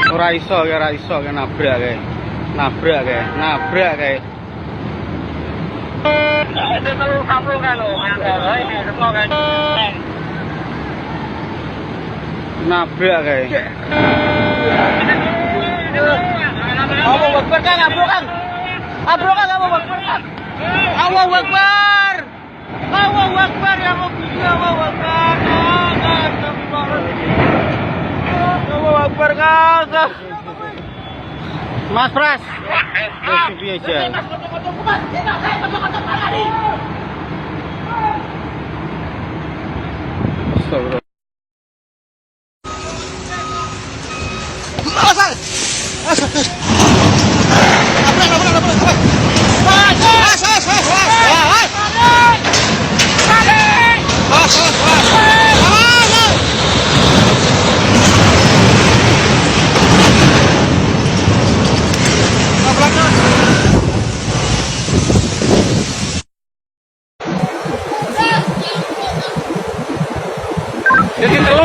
Ora iso ya, ora iso ya, nabrak kae. Nabrak kae, nabrak kae. Nabrak kae. Allahu Akbar Kang, abro Kang. Abro Kang, Allahu Akbar Kang. Allahu Akbar. Allahu Akbar ya Rabbi, Allahu Akbar. Allahu Akbar Kang. Mas Pras. Wis piye jal? Astagfirullah.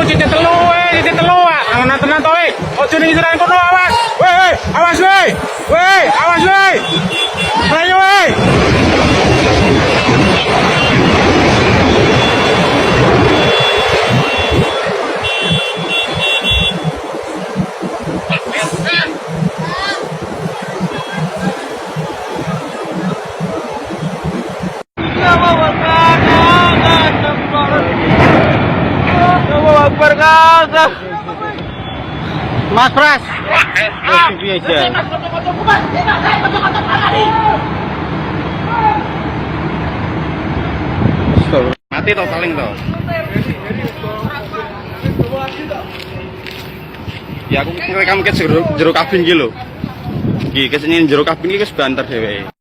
Titik telu, weh, titik telu, ah. Nang tenan to, weh. Ojo ning ngisoran kono, awas. Weh, weh, awas, weh. Weh, awas, weh. Mlayu, weh. Allahu Akbar Kang. Allahu Akbar Kang. Mas Pras. Wis piye jal? Astagfirullah. Mati to paling to. Ya aku ngerekam ke jero, jero kabin iki lho. Iki kesini jero kabin iki wis banter dheweke.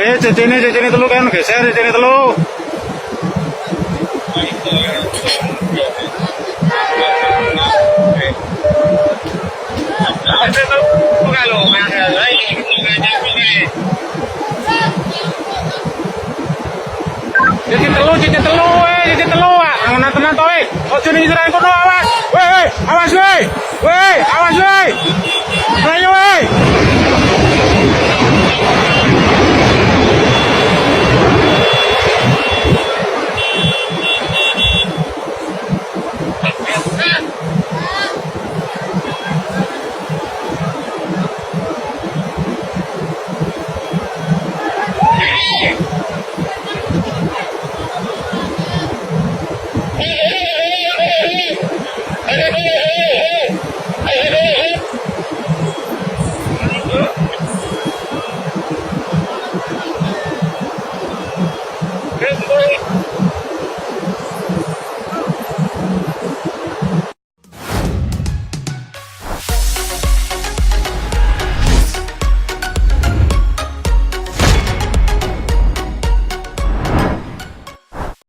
Eh, cecene cecene telu kan geser cecene telu. Titik telu, weh, titik telu, ah. Nang tenan to, weh. Ojo ning ngisoran kono, awas. Weh, weh, awas, weh. Weh, awas, weh. Mlayu, weh.